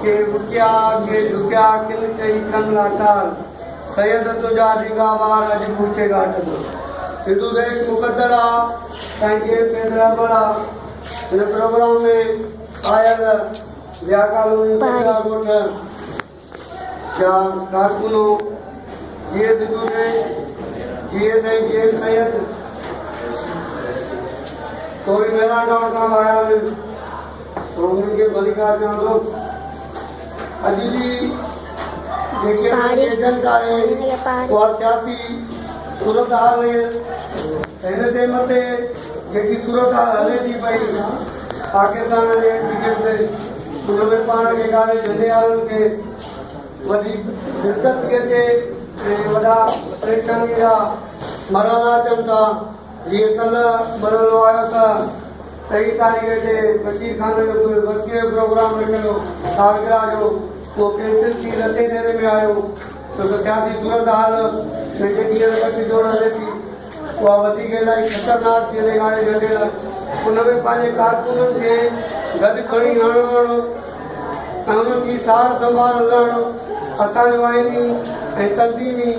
ڪي رڪيا ڪي جهڪيا ڪن ڪئي ڪن لاٽار سيد تنهنجا ڊيگها وار اڄ به اوچي ڳاٽ تان سنڌو ديش مقدر آ سائين جي ايم سيد رهبر آ هن پروگرام ۾ آيل ضياء ڪالوني ڪچرا ڳوٺ جا ڪارڪنو جيئي سنڌو ديش جيئي سائين جي ايم سيد ڪوري مهراڻ ٽائون کان به آيا آهن سو انهن کي ڀليڪار چوان ٿو اڄ جي جيڪي اسان جي ايجنٽ آهي اها سياسي صورتحال هن ٽيم تي جيڪي صورتحال هلي ٿي پئي پاڪستان جي ٽڪيٽ تي ان ۾ پاڻ کي ڳاڙهي جهنڊي وارن کي وڏي دقت ٿي اچي ۽ وڏا پريشاني جا مرحلا اچن ٿا. جيئن ڪلهه مرحلو آيو ته ٽئين تاريخ تي بشير خان جو ورسيء جو پروگرام رکيل هو سالگرهه جو اهو ڪينسل ٿي رتي ديري ۾ آيو ڇو ته سياسي صورتحال ۾ جيڪي هينئر ڳٺ جوڙ هلي ٿي اها وڌيڪ الائي خطرناڪ ٿي هلي ڳاڙهي جهنڊي لاء ان ۾ پنهنجي ڪارڪنن کي گڏ کڻي هڻڻ ۽ انهن جي سار سنڀال لهڻ اسان جو آئيني ۽ تنظيمي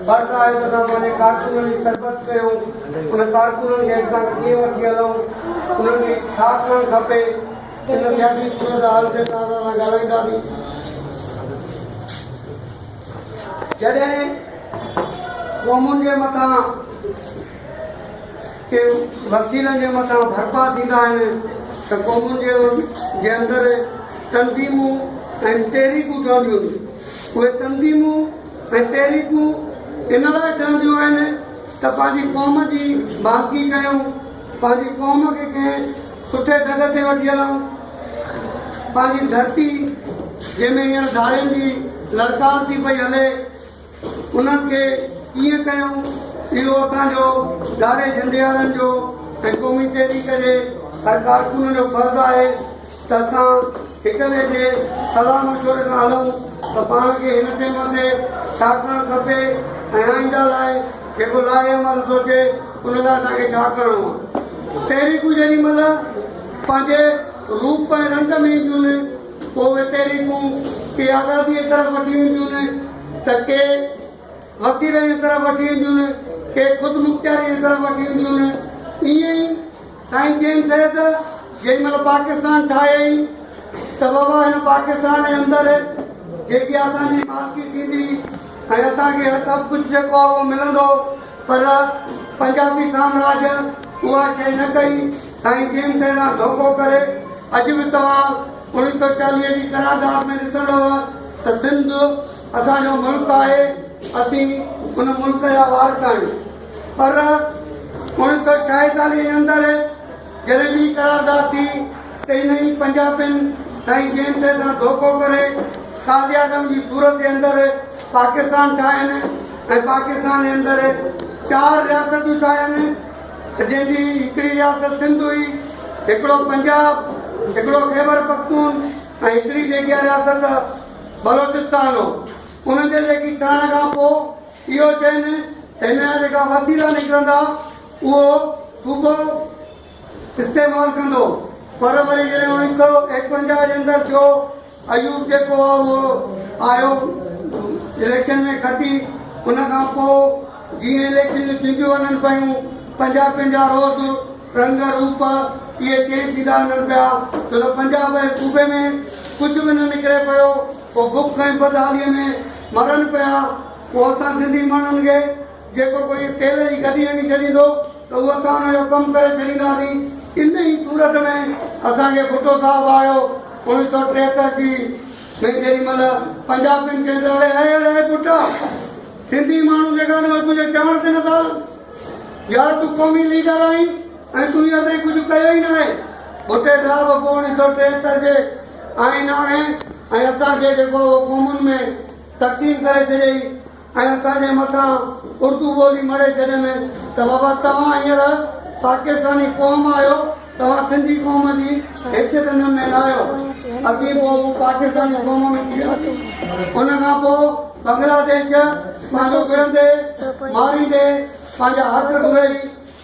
فرض آهي ته اسان پنهنجي ڪارڪنن جي تربيت ڪيون، ان ڪارڪنن کي اڳتان ڪيئن وٺي هلون، انهن کي ڇا ڪرڻ کپي، ان سياسي صورتحال تي توهان سان ڳالهائينداسين. جڏهن قومن جي مٿان ڪي وسيلن جي مٿان ڀرپا ٿيندا آهن ته قومن جي اندر تنظيمون ۽ تحريڪون ٺهنديون آهن. اهي تنظيمون ۽ تحريڪون ان لاء ٺهنديون آهن ته پنهنجي قوم جي مالڪي ڪيون، پنهنجي قوم کي ڪنهن سٺي دڳ تي وٺي هلون، پنهنجي ڌرتي جنهن ۾ هينئر ڌارين جي للڪار ٿي پئي هلي انهن کي ڪيئن ڪيون، اهو اسان جو ڳاڙهي جهنڊي وارن جو ۽ قومي تحريڪ جي هر ڪارڪن جو فرض آهي ته اسان هڪ ٻئي جي صلاح مشوري سان هلون ته پاڻ کي هن ٽيم تي ڇا ڪرڻ کپي ۽ آئنده لاء جيڪو لائحه عمل سوچي ان لاء اسان کي ڇا ڪرڻو آهي. تحريڪون جيڏي مهل پنهنجي روپ ۽ رنگ ۾ اينديون آهن پوء اهي تحريڪون ڪي آزادي جي طرف وٺي وينديون آهن ته ڪي وسيلن جي طرف وٺي وينديون آهن، ڪي خودمختياري جي طرف وٺي وينديون آهن. ائين ئي سائين جي ايم سيد جيڏي مهل پاڪستان ٺاهيائين ته بابا هن پاڪستان جي اندر جيڪي اسان جي مالڪي ٿيندي ۽ اسان کي سڀ ڪجهه جيڪو آهي اهو ملندو پر پنجابي سامراج اها شيء نه ڪئي سائين جي ايم سيد سان ڌوڪو ڪري اڄ به توهان 1940 جي قرارداد ۾ ڏسندؤ ته سنڌ اسان جو ملڪ آهي اسين ان ملڪ جا وارث آهيون پر 1946 جي اندر جڏهن ٻي قرارداد ٿي ته انهن ئي پنجابين سائين جي ايم سيد سان ڌوڪو ڪري قائد اعظم جي صورت جي اندر پاڪستان ٺاهين ۽ پاڪستان جي اندر چار رياستون ٺاهين ته جنهن جي هڪڙي رياست سنڌ هئي، هڪڙو پنجاب، هڪڙو خيبر پختون ۽ هڪڙي جيڪي رياست بلوچستان هو. انهن جي جيڪي ٺهڻ کان پوء اهو چين ته هن جا جيڪا وسيلا نڪرندا اهو صوبو استعمال ڪندو پر وري جڏهن 1951 جي اندر ٿيو ايوب جيڪو آ اهو آيو اليڪشن ۾ کٽي ان کان پوء جيئن اليڪشن ٿينديون وڃن پيون پنجابين جا روز رنگ روپ اهي چينج ٿيندا وڃن پيا ڇو ته پنجاب جي صوبي ۾ ڪجهه به نه نڪري پيو پوء بک ۽ بدحالي ۾ مرن پيا پوء اسان سنڌي ماڻهن کي جيڪو ڪوئي تيل جي گڏي هڻي ڇڏيندو ته اهو اسان ان جو ڪم ڪري ڇڏينداسين. ان ئي صورت ۾ اسان کي ڀٽو صاحب آيو 1973 جي ۾ جيڏي مهل پنجابين چيو ته اڙي اي اڙي ڀٽا سنڌي ماڻهو جيڪا آهن اهي تنهنجي چوڻ تي نٿا هلن يار تون قومي ليڊر آهين ۽ تون اڃا تائين ڪجهه ڪيو ئي ناهي. ڀٽي صاحب پوء 1973 جي آئين آڻي ۽ اسان کي جيڪو اهو قومن ۾ تقسيم ڪري ڇڏيائين. ۽ اسان جي مٿان اردو ٻولي مڙهي ڇڏين ته بابا توهان هينئر پاڪستاني قوم آهيو توهان سنڌي قوم جي حيثيت نه ۾ ناهيو اسين پوء پاڪستاني قوم ۾ ٿي وياسين ان کان پوء بنگلاديش پنهنجو وڙهندي ماريندي پنهنجا حق گهري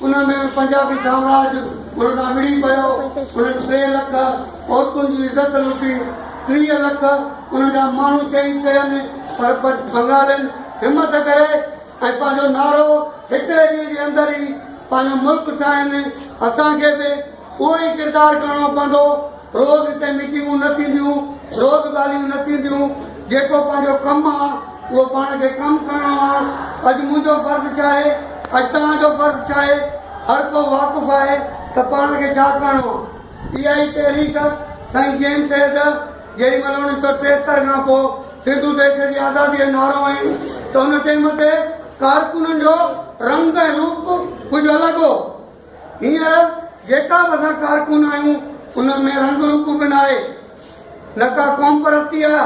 ان ۾ پنجابي سامراج. ان سان وڙهي پيو، انهن ٽي لک عورتن جي عزت لٽي، 30 لک انهن جا ماڻهو شهيد ڪين، پر بنگالين همت ڪري ۽ پنهنجو نعرو هڪڙي ڏينهن جي اندر ئي پنهنجو ملڪ ٺاهين. اسان کي به اهو ئي ڪردار ڪرڻو پوندو. روز هتي ميٽنگون نه ٿينديون، روز ڳالهيون نه ٿينديون، جيڪو پنهنجو ڪم آ اهو پاڻ کي ڪم ڪرڻو آ. اڄ منهنجو فرض ڇا آهي، اڄ توهان جو فرض ڇا آهي، هر ڪو واقف آهي ته پاڻ کي ڇا ڪرڻو آ. اها ئي تحريڪ سائين جي ايم سيد جيڏي مهل اوڻيهه سو ٽيهتر کان پوء سنڌو ديش جي آزادي جو نعرو هنيو ته ان ٽيم تي ڪارڪنن جو رنگ ۽ روپ ڪجهه الڳ هو. هينئر جيڪا به اسان ڪارڪن آهيون انهن ۾ رنگ روپ به ناهي، نه ڪا قومپرستي آ،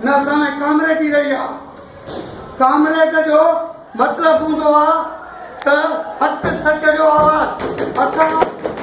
نه اسان ۾ ڪامريڊي رهي آ. ڪامريڊ جو مطلب هوندو آ ته حق سچ جو آواز. اسان.